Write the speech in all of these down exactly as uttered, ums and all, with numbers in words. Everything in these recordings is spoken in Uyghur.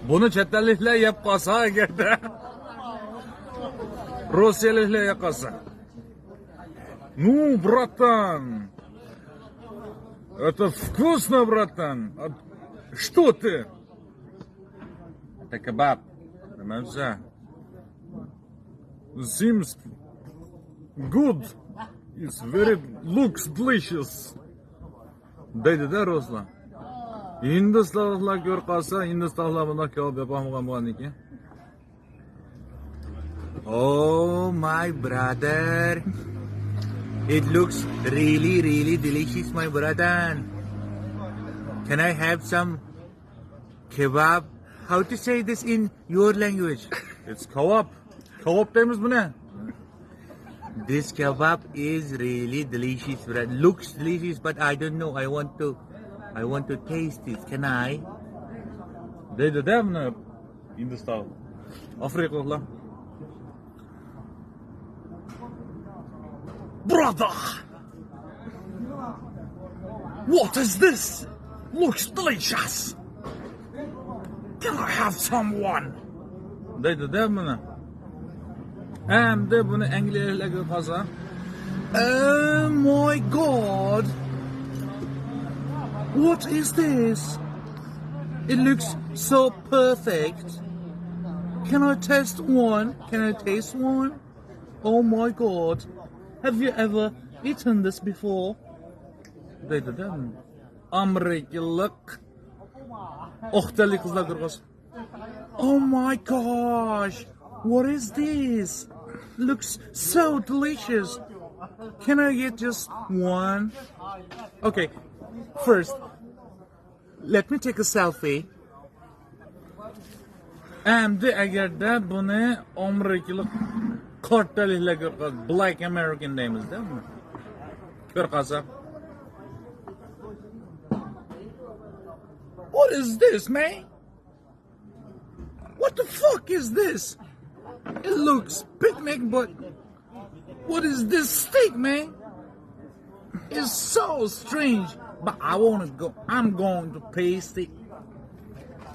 بۇنى چەت ئەللىكلەر يەپ قالسا ئەگەردە، روسىيەلىكلەر يەپ قالسا. Ну, братан, это вкусно, братан. А что ты? Это кебаб. Нема биза? Seems good. It's very, looks delicious. دەيدۇ-دە رۇسلار. ھىندىستانلىقلار كۆرۈپ قالسا، ھىندىستانلىقلار بۇنداق كاۋاپ ياپالمىغان بولغاندىكىن. Oh my brother. It looks really, really delicious, my brother. Can I have some kebab? How to say this in your language? It's kebab. كاۋاپ دەيمىز بۇنى. This kebab is really delicious, brother. Looks delicious, but I don't know. I want to, I want to taste it. Can I? دەيدۇ-دە بۇنى ھىندىستان. ئافرىقىلىقلار. Brother! What is this? Looks delicious. Can I have some one? دەيدۇ-دە بۇنى. ئەمدى بۇنى ئەنگلىيەلىكلەرگە قالسا. Oh my God! What is this? It looks so perfect. Can I taste one? Can I taste one? Oh my God! Have you ever eaten this before? دەيدۇ-دە. ئامېرىكىلىق ئوقتەللىك قىزلار كۆرگەز. Oh my gosh! What is this? Looks so delicious. Can I get just one? Okay, first, let me take a selfie. ئەمدى ئەگەردە بۇنى ئامېرىكىلىق قارتەللىكلەر كۆرۈپ قالسا، Black American دەيمىز-دە بۇنى. كۆرۈپ قالسا. What is this, man? What the fuck is this? It looks picnic, but what is this steak, man? It's so strange, but I wanna go. I'm going to taste it.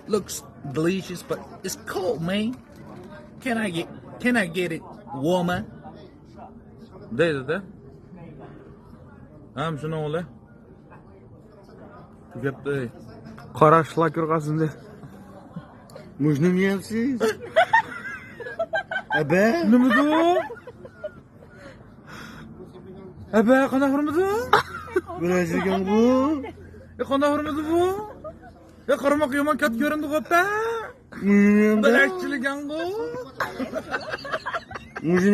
Looks delicious, but it's cold, man. Can I get, can I get it warmer? دەيدۇ-دە. ھەم شۇنىڭ بىلەن تۈگەپتۇ. قاراشلار كۆرگەنسىندە. مۇشۇنى يەمسىز؟ ئەبە. نېمىدۇ؟ ئەبە، قانداق ھۇرمىدۇ؟ بىلەشلىگەن بۇ. ئە، قانداق ھۇرمىدۇ بۇ؟ ئە، قارىماققا يامان كاتتا كۆرۈندىغۇ، ئەپە. مۇشۇنى يەمدە. بىلەشلىگەنغۇ. مۇشۇنى